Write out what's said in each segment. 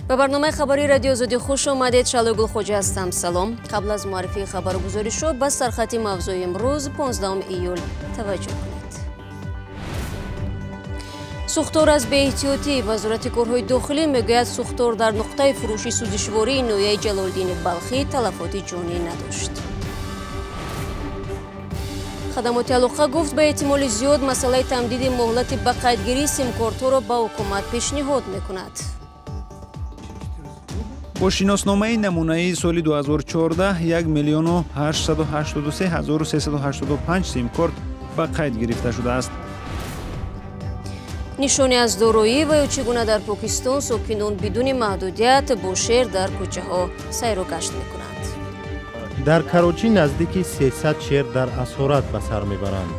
Ба барномаи хабарии Радиои Озодӣ хуш омадед. Шалои Гулхоҷа ҳастам. Салом. Қабл аз муаррифии хабару гузоришҳо ба сархати мавзӯи имрӯз 15 июл таваҷҷӯҳ кунед. Сӯхтор аз беэҳтиётӣ. Вазорати корҳои дохилӣ мегӯяд, сӯхтор дар нуқтаи фурӯши сӯзишвории ноҳияи Ҷалолиддини Балхӣ талафоти ҷонӣ надошт. Хадамоти алоқа гуфт, ба эҳтимоли зиёд масъалаи тамдиди муҳлати ба қайдгирии симкортҳоро ба ҳукумат пешниҳод мекунад. Бо шиносномаи намунаии соли 2014 1 миллиону 883 ҳазору 385 симкорт ба қайд гирифта шудааст. Нишоне аз дороӣ ва ё чӣ гуна дар Покистон сокинон бидуни маҳдудият бо шер дар кӯчаҳо сайру гашт мекунанд. Дар Карочӣ наздики 300 шер дар асорат ба сар мебаранд.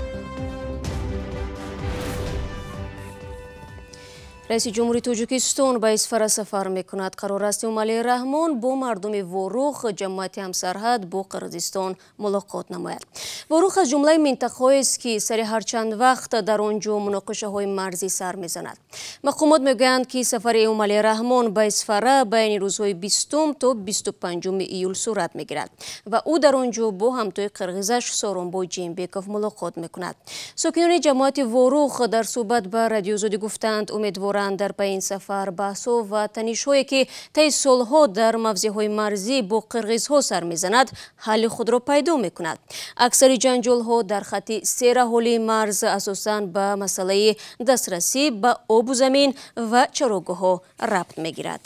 Раиси ҷумҳури Тоҷикистон ба Исфара сафар мекунад. Қарор аст, Эмомалӣ Раҳмон бо мардуми Ворух, ҷамоати ҳамсарҳад бо Қирғизистон, мулоқот намояд. Ворух аз ҷумлаи минтақаҳоест, ки сари ҳар чанд вақт дар он ҷо муноқишаҳои марзӣ сар мезанад. Мақомот мегӯянд, ки сафари Эмомалӣ Раҳмон ба Исфара байни рӯзҳои 20 то 25 июл сурат мегирад ва ӯ дар он ҷо бо ҳамтои қирғизаш Сооронбой Жээнбеков мулоқот мекунад. Сокинони ҷамоати Ворух дар суҳбат ба Радиои Озодӣ гуфтанд, умедвор дар пайи ин сафар баҳсҳо ва танишҳое, ки таи солҳо дар мавзеъҳои марзӣ бо қирғизҳо сар мезанад, ҳалли худро пайдо мекунад. Аксари ҷанҷолҳо дар хатти сераҳолии марз асосан ба масъалаи дастрасӣ ба обу замин ва чарогоҳҳо рабт мегирад.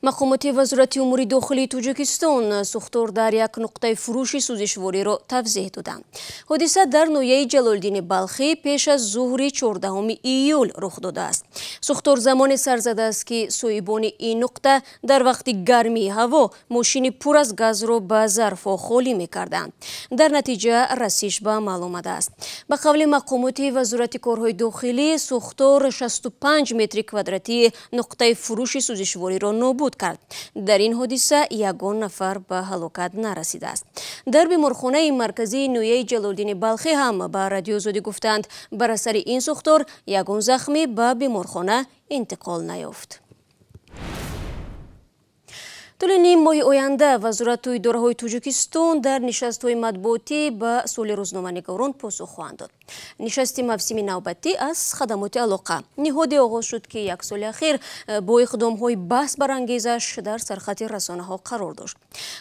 Мақомоти Вазорати умури дохилии Тоҷикистон сӯхтор дар як нуқтаи фурӯши сӯзишвориро тавзеҳ доданд. Ҳодиса дар ноҳияи Ҷалолиддини Балхӣ пеш аз зуҳри 14 июл рух додааст. Сӯхтор замоне сар задааст, ки соҳибони ин нуқта дар вақти гармии ҳаво мошини пур аз газро ба зарфҳо холӣ мекарданд. Дар натиҷа расиш ба амал омадааст. Ба қавли мақомоти Вазорати корҳои дохилӣ, сӯхтор 65 метри квадратии нуқтаи фурӯши сӯзишвориро нобуд кард. Дар ин ҳодиса ягон нафар ба ҳалокат нарасидааст. Дар беморхонаи марказии ноҳияи Ҷалолиддини Балхӣ ҳам ба Радиои Озодӣ гуфтанд, бар асари ин сӯхтор ягон захмӣ ба беморхона интиқол наёфт. Тӯли ним моҳи оянда вазорату идораҳои Тоҷикистон дар нишастҳои матбуотӣ ба суоли рӯзноманигорон посух хоҳанд дод. Нишасти мавсими навбатӣ аз хадамоти алоқа ниҳоде оғоз шуд, ки як соли ахир бо иқдомҳои баҳсбарангезаш дар сархати расонаҳо қарор дошт.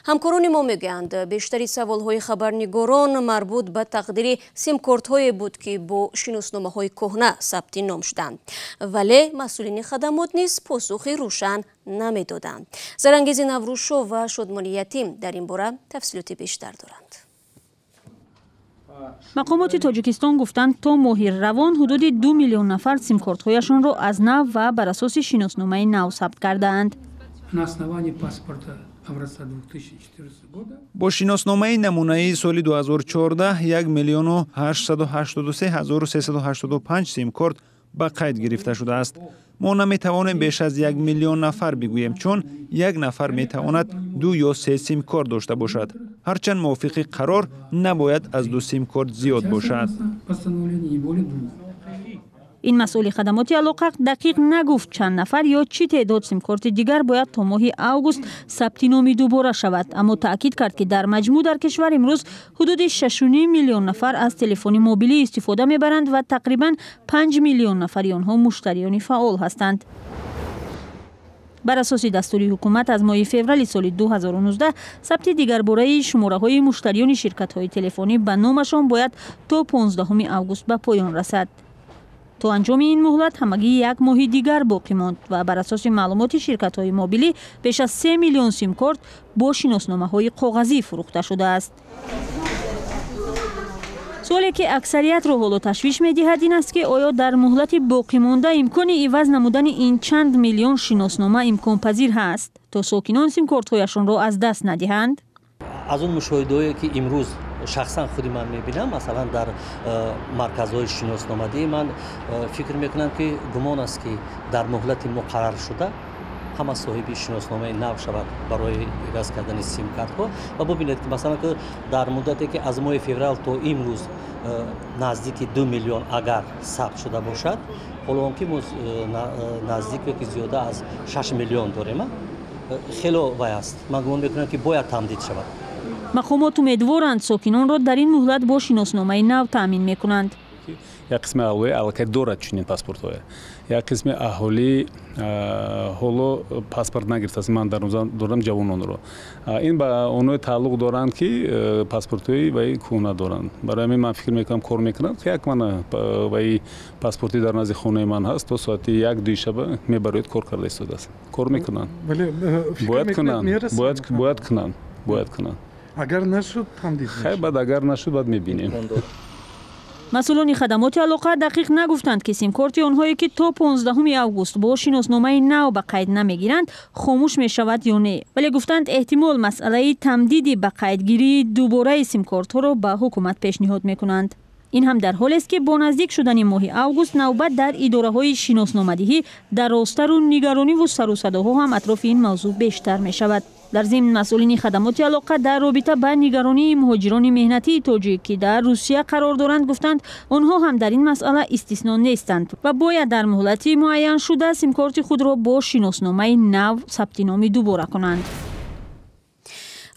Ҳамкорони мо мегӯянд, бештари саволҳои хабарнигорон марбут ба тақдири симкортҳое буд, ки бо шиносномаҳои кӯҳна сабти ном шуданд, вале масъулини хадамот низ посухи рӯшан намедоданд. Зарангези Наврӯзшо ва Шодмони Ятим дар ин бора тафсилоти бештар доранд. Мақомоти Тоҷикистон гуфтанд, то моҳи равон ҳудуди 2 миллион нафар симкортҳояшонро аз нав ва бар асоси шиносномаи нав сабт кардаанд. Бо шиносномаи намунаии соли 2014 1 миллиону 883 ҳазору 385 симкорт ба қайд гирифта шудааст. Мо наметавонем беш аз 1 миллион нафар бигӯем, чун як нафар метавонад ду ё се симкорт дошта бошад. Ҳарчанд мувофиқи қарор набояд аз ду симкорт зиёд бошад. Ин масъули хадамоти алоқа дақиқ нагуфт, чанд нафар ё чӣ теъдод симкорти дигар бояд то моҳи август сабти номи дубора шавад, аммо таъкид кард, ки дар маҷмӯъ дар кишвар имрӯз ҳудуди 6,5 миллион нафар аз телефони мобилӣ истифода мебаранд ва тақрибан 5 миллион нафари онҳо муштариёни фаъол ҳастанд. Бар асоси дастури ҳукумат аз моҳи феврали соли 2019 сабти дигарбораи шумораҳои муштариёни ширкатҳои телефонӣ ба номашон бояд то 15 август ба поён расад. То анҷоми ин муҳлат ҳамагӣ як моҳи дигар боқӣ монд ва бар асоси маълумоти ширкатҳои мобилӣ беш аз 3 миллион симкорт бо шиносномаҳои коғазӣ фурӯхта шудааст. Суоле, ки аксариятро ҳоло ташвиш медиҳад, ин аст, ки оё дар муҳлати боқимонда имкони иваз намудани ин чанд миллион шиноснома имконпазир ҳаст, то сокинон симкортҳояшонро аз даст надиҳанд? Аз он мушоҳидаҳое, ки имрӯз шахсан худи ман мебинам, масалан, дар марказҳои шиносномадӣ, ман фикр мекунам, ки гумон аст, ки дар муҳлати муқарраршуда Ҳама соҳиби шиносномаи нав шавад барои иваз кардани симкартҳо. Ва бубинед, ки масалан, ки дар муддате, ки аз моҳи феврал то имрӯз наздики 2 миллион агар сабт шуда бошад, ҳоло он ки мо наздик ё ки зиёда аз 6 миллион дорем, хело вай аст. Ман гумон мекунам, ки бояд тамдид шавад. Мақомот умедворанд, сокинонро дар ин муҳлат бо шиносномаи нав таъмин мекунанд. Як қисми аҳолӣ аллакай дорад чунин паспортҳое, як қисми аҳолӣ ҳоло паспорт нагирифтааст. Ман дар назар дорам ҷавононро. Ин ба онҳое тааллуқ доранд, ки паспортҳои ваи кӯҳна доранд. Барои ҳамин ман фикр мекунам, кор мекунанд. Як мана ваи паспорти дар назди хонаи ман ҳаст, то соати 1-2 шаба мебароед, кор карда истодааст. Кор мекунанд, бояд кунанд, бояд кунанд, бояд кунанд. Агар нашуд, тамдид? Хай, баъд агар нашуд, баъд мебинем. Масъулони хадамоти алоқа дақиқ нагуфтанд, ки симкорти онҳое, ки то 15 август бо шиносномаи нав ба қайд намегиранд, хомӯш мешавад ё не, вале гуфтанд, эҳтимол масъалаи тамдиди ба қайдгирии дубораи симкортҳоро ба ҳукумат пешниҳод мекунанд. Ин ҳам дар ҳолест, ки бо наздик шудани моҳи август навбат дар идораҳои шиносномадиҳӣ дарозтару нигарониву сару садоҳо ҳам атрофи ин мавзӯъ бештар мешавад. Дар зимн, масъулини хадамоти алоқа дар робита ба нигаронии муҳоҷирони меҳнатии тоҷик, ки дар Русия қарор доранд, гуфтанд, онҳо ҳам дар ин масъала истисно нестанд ва бояд дар муҳлати муайяншуда симкорти худро бо шиносномаи нав сабти номи дубора кунанд.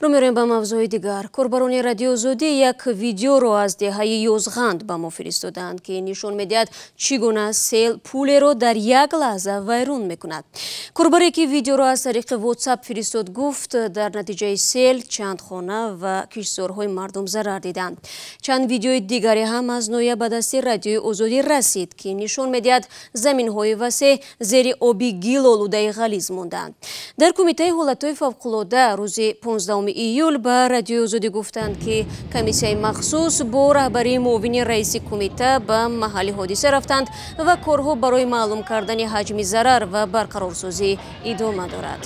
Рӯ меорем ба мавзӯи дигар. Корбарони Радиоозодӣ як видеоро аз деҳаи Ёзғанд ба мо фиристодаанд, ки нишон медиҳад, чӣ гуна сел пулеро дар як лаҳза вайрон мекунад. Корбаре, ки видеоро аз тариқи Ватсап фиристод, гуфт, дар натиҷаи сел чанд хона ва киштзорҳои мардум зарар диданд. Чанд видеои дигаре ҳам аз ноҳия ба дасти Радиои Озодӣ расид, ки нишон медиҳад, заминҳои васеъ зери оби гилолудаи ғализ мондаанд. Дар Кумитаи ҳолатҳои фавқулода рӯзи 15 июл ба Радиои Озодӣ гуфтанд, ки комиссияи махсус бо раҳбарии муовини раиси кумита ба маҳалли ҳодиса рафтанд ва корҳо барои маълум кардани ҳаҷми зарар ва барқарорсозӣ идома дорад.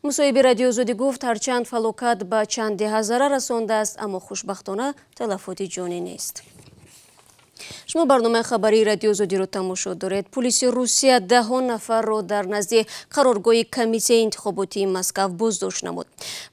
Мусоҳиби Радиои Озодӣ гуфт, ҳарчанд фалокат ба чанд деҳа зарар расондааст, аммо хушбахтона талафоти ҷонӣ нест. Шумо барномаи хабарии Радиои Озодиро тамошо доред. Пулиси Русия даҳон нафарро дар назди қароргоҳи комиссияи интихоботии Москав боздошт намуд.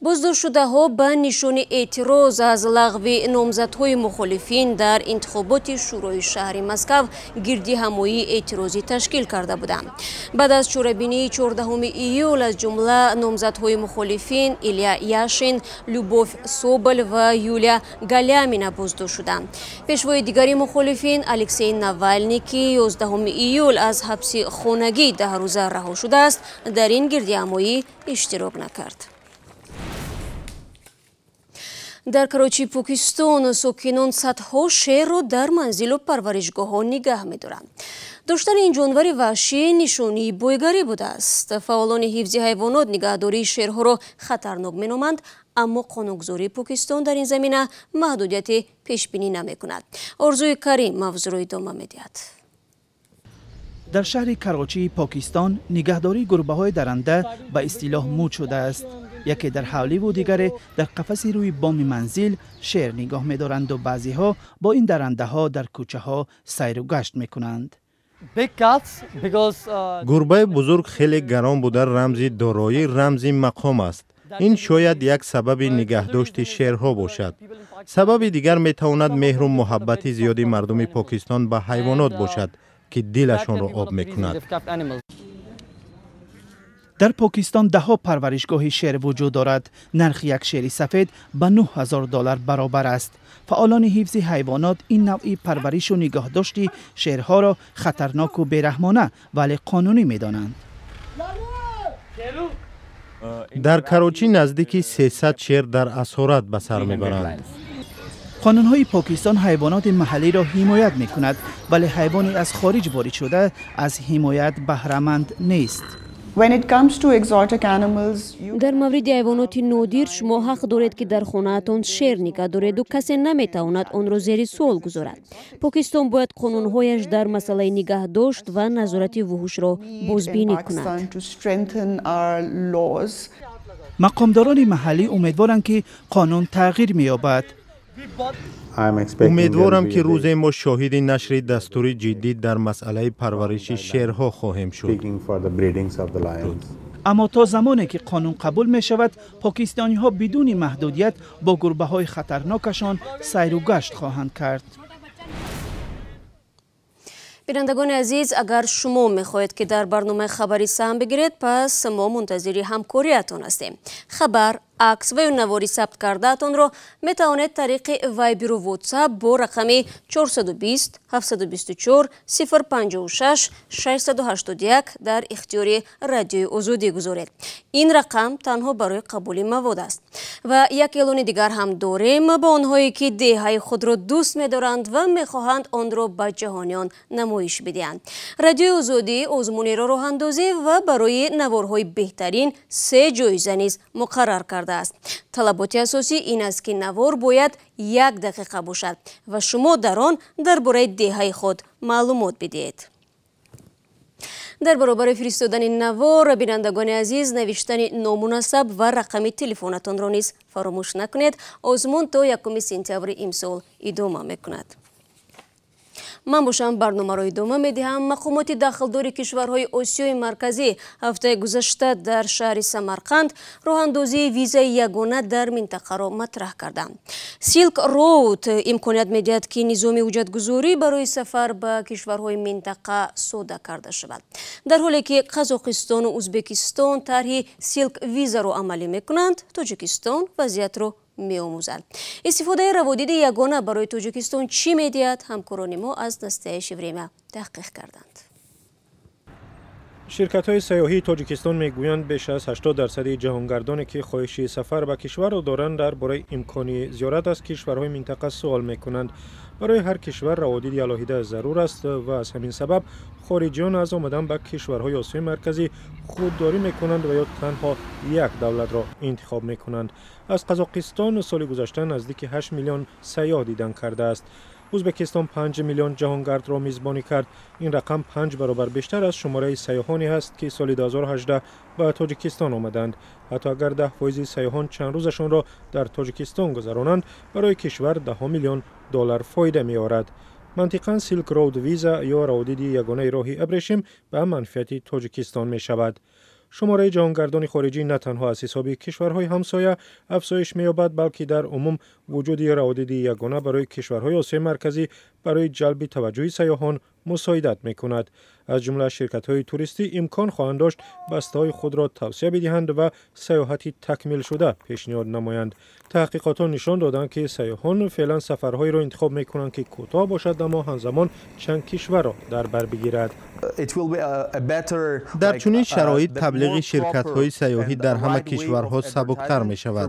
Боздоштшудаҳо ба нишони эътироз аз лағви номзадҳои мухолифин дар интихоботи Шӯрои шаҳри Москав гирдиҳамоии эътирозӣ ташкил карда буданд. Баъд аз чорабинии 14 июл аз ҷумла номзадҳои мухолифин Илья Яшин, Любовь Соболь ва Юлия Галямина боздошт шуданд. Пешвои дигари мухолифин Алексей Навалний, ки 11 июл аз ҳабси хонагӣ 10 рӯза раҳо шудааст, дар ин гирдиҳамоӣ иштирок накард. Дар Карочии Покистон сокинон садҳо шерро дар манзилу парваришгоҳҳо нигаҳ медоранд. Доштани ин ҷонвари ваҳшӣ нишонии бойгарӣ будааст. Фаъолони ҳифзи ҳайвонот нигаҳдории шерҳоро хатарнок меноманд, аммо қонунгузории Покистон дар ин замина маҳдудияте пешбинӣ намекунад. Орзуи Карим мавзӯъро идома медиҳад. Дар шаҳри Карочии Покистон нигаҳдории гурбаҳои даранда ба истилоҳ мӯд шудааст. Яке дар ҳавливу дигаре дар қафаси рӯи боми манзил шер нигоҳ медоранду баъзеҳо бо ин дарандаҳо дар кӯчаҳо сайру гашт мекунанд. Гурбаи бузург хеле гарон буда, рамзи дороӣ, рамзи мақом аст. Ин шояд як сабаби нигаҳдошти шерҳо бошад. Сабаби дигар метавонад меҳру муҳаббати зиёди мардуми Покистон ба ҳайвонот бошад, ки дилашонро об мекунад. Дар Покистон даҳҳо парваришгоҳи шер вуҷуд дорад. Нархи як шери сафед ба 9000 доллар баробар аст. Фаъолони ҳифзи ҳайвонот ин навъи парваришу нигоҳдошти шерҳоро хатарноку бераҳмона, вале қонунӣ медонанд. Дар Карочӣ наздики 300 шер дар асорат ба сар мебаранд. Қонунҳои Покистон ҳайвоноти маҳаллиро ҳимоят мекунад, вале ҳайвоне аз хориҷ ворид шуда аз ҳимоят баҳраманд нест. Дар мавриди ҳайвоноти нодир шумо ҳақ доред, ки дар хонаатон шер нигаҳ дореду касе наметавонад онро зери суол гузорад. Покистон бояд қонунҳояш дар масъалаи нигаҳдошт ва назорати вуҳушро бозбинӣ кунад. Мақомдорони маҳаллӣ умедворанд, ки қонун тағйир меёбад. Умедворам, ки рӯзе мо шоҳиди нашри дастури ҷиддӣ дар масъалаи парвариши шерҳо хоҳем шуд. Аммо то замоне ки қонун қабул мешавад, покистониҳо бидуни маҳдудият бо гурбаҳои хатарнокашон сайру гашт хоҳанд кард. Бинандагони азиз, агар шумо мехоҳед, ки дар барномаи хабарӣ саҳм бигиред, пас мо мунтазири ҳамкориятон ҳастем. Хабар, акс ва ё навори сабт кардаатонро метавонед тариқи Вайберу Ватсап бо рақами 420 724 056 681 дар ихтиёри Радиои Озодӣ гузоред. Ин рақам танҳо барои қабули мавод аст. Ва як эълони дигар ҳам дорем ба онҳое, ки деҳаи худро дӯст медоранд ва мехоҳанд онро ба ҷаҳониён намоиш бидиҳанд. Радиои Озодӣ озмунеро роҳандозӣ ва барои наворҳои беҳтарин 3 ҷоиза низ муқаррар кардааст. Талаботи асосӣ ин аст, ки навор бояд 1 дақиқа бошад ва шумо дар он дар бораи деҳаи худ маълумот бидиҳед. Дар баробари фиристодани навор, бинандагони азиз, навиштани ному насаб ва рақами телефонатонро низ фаромӯш накунед. Озмун то 1 сентябри имсол идома мекунад. Ман бошам барномаро идома медиҳам. Мақомоти дахлдори кишварҳои Осиёи Марказӣ ҳафтаи гузашта дар шаҳри Самарқанд роҳандозии визаи ягона дар минтақаро матраҳ карданд. Silk Road имконият медиҳад, ки низоми ҳуҷҷатгузорӣ барои сафар ба кишварҳои минтақа сода карда шавад. Дар ҳоле ки Қазоқистону Ӯзбекистон тарҳи Silk визаро амалӣ мекунанд, Тоҷикистон вазъиятро меомӯзад. Истифодаи раводиди ягона барои Тоҷикистон чӣ медиҳад? Ҳамкорони мо аз Настоящее время таҳқиқ карданд. Ширкатҳои сайёҳии Тоҷикистон мегӯянд, беш аз 80% ҷаҳонгардоне, ки хоҳиши сафар ба кишварро доранд, дар бораи имкони зиёрат аз кишварҳои минтақа суол мекунанд. Барои ҳар кишвар раводиди алоҳида зарур аст ва аз ҳамин сабаб хориҷиён аз омадан ба кишварҳои Осиёи Марказӣ худдорӣ мекунанд ва ё танҳо як давлатро интихоб мекунанд. Аз Қазоқистон соли гузашта наздики 8 миллион сайёҳ дидан кардааст. Ӯзбекистон 5 миллион ҷаҳонгардро мизбонӣ кард. Ин рақам 5 баробар бештар аз шумораи сайёҳоне ҳаст, ки соли 2018 ба Тоҷикистон омаданд. Ҳатто агар 10% сайёҳон чанд рӯзашонро дар Тоҷикистон гузаронанд, барои кишвар 10 миллион доллар фоида меорад. Мантиқан Silk Road Visa ё раводиди ягонаи роҳи абрешим ба манфиати Тоҷикистон мешавад. Шумораи ҷаҳонгардони хориҷӣ на танҳо аз ҳисоби кишварҳои ҳамсоя афзоиш меёбад, балки дар умум вуҷуди раводиди ягона барои кишварҳои Осиёи Марказӣ барои ҷалби таваҷҷӯҳи сайёҳон мусоидат мекунад. Аз ҷумла ширкатҳои туристӣ имкон хоҳанд дошт бастаҳои худро тавсия бидиҳанд ва сайёҳати такмилшуда пешниҳод намоянд. Таҳқиқотҳо нишон доданд, ки сайёҳон феълан сафарҳоеро интихоб мекунанд, ки кӯтоҳ бошад, аммо ҳамзамон чанд кишварро дар бар бигирад. Дар чунин шароит таблиғи ширкатҳои сайёҳӣ дар ҳама кишварҳо сабуктар мешавад.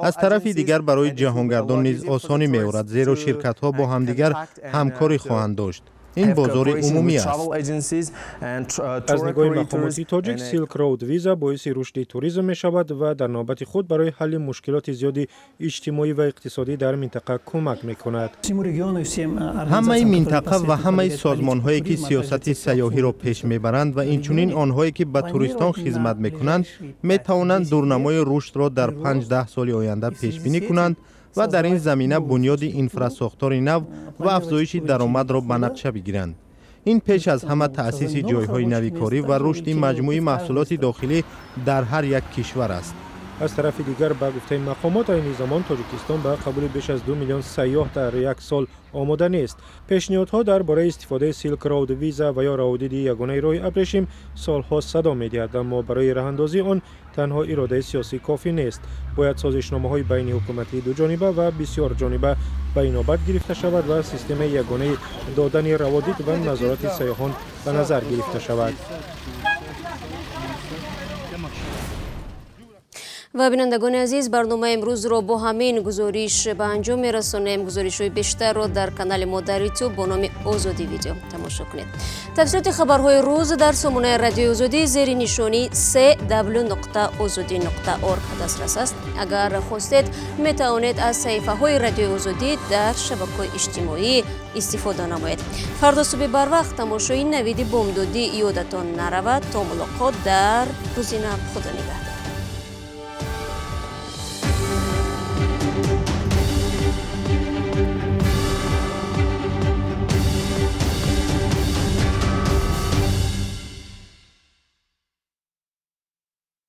Аз тарафи дигар барои ҷаҳонгардон низ осонӣ меорад, зеро ширкатҳо бо ҳамдигар ҳамкорӣ хоҳанд дошт. Ин бозори умумӣ аст. Аз нигоҳи мақомоти тоҷик, Silk Road Visa боиси рушди туризм мешавад ва дар навбати худ барои ҳалли мушкилоти зиёди иҷтимоӣ ва иқтисодӣ дар минтақа кӯмак мекунад. Ҳамаи минтақа ва ҳамаи созмонҳое, ки сиёсати сайёҳиро пеш мебаранд ва инчунин онҳое, ки ба туристон хизмат мекунанд, метавонанд дурнамои рушдро дар 5-10 соли оянда пешбинӣ кунанд ва дар ин замина бунёди инфрасохтори нав ва афзоиши даромадро ба нақша бигиранд. Ин пеш аз ҳама таъсиси ҷойҳои нави корӣ ва рушди маҷмӯи маҳсулоти дохилӣ дар ҳар як кишвар аст. Аз тарафи дигар, ба гуфтаи мақомот, айни замон Тоҷикистон ба қабули беш аз 2 миллион сайёҳ дар як сол омода нест. Пешниҳодҳо дар бораи истифодаи Silk Road Visa ва ё раводиди ягонаи роҳи абрешим солҳо садо медиҳад, аммо барои роҳандозии он танҳо иродаи сиёсӣ кофӣ нест. Бояд созишномаҳои байни ҳукуматии дуҷониба ва бисёрҷониба ба инобат гирифта шавад ва системаи ягонаи додани раводид ва назорати сайёҳон ба назар гирифта шавад. Ва бинандагони азиз, барномаи имрӯзро бо ҳамин гузориш ба анҷом мерасонем. Гузоришҳои бештарро дар канали мо дар YouTube бо номи Озодӣ видео тамошо кунед. Тафсилоти хабарҳои рӯз дар сомонаи Радиои Озодӣ зери нишонии cw.ozodi.org дастрас аст. Агар хостед, метавонед аз саҳифаҳои Радиои Озодӣ дар шабакаҳои иҷтимоӣ истифода намоед. Фардо субҳи барвақт тамошои навиди бомдодӣ ёдатон наравад. То мулоқот дар рӯзи нав, Худо нигаҳдор.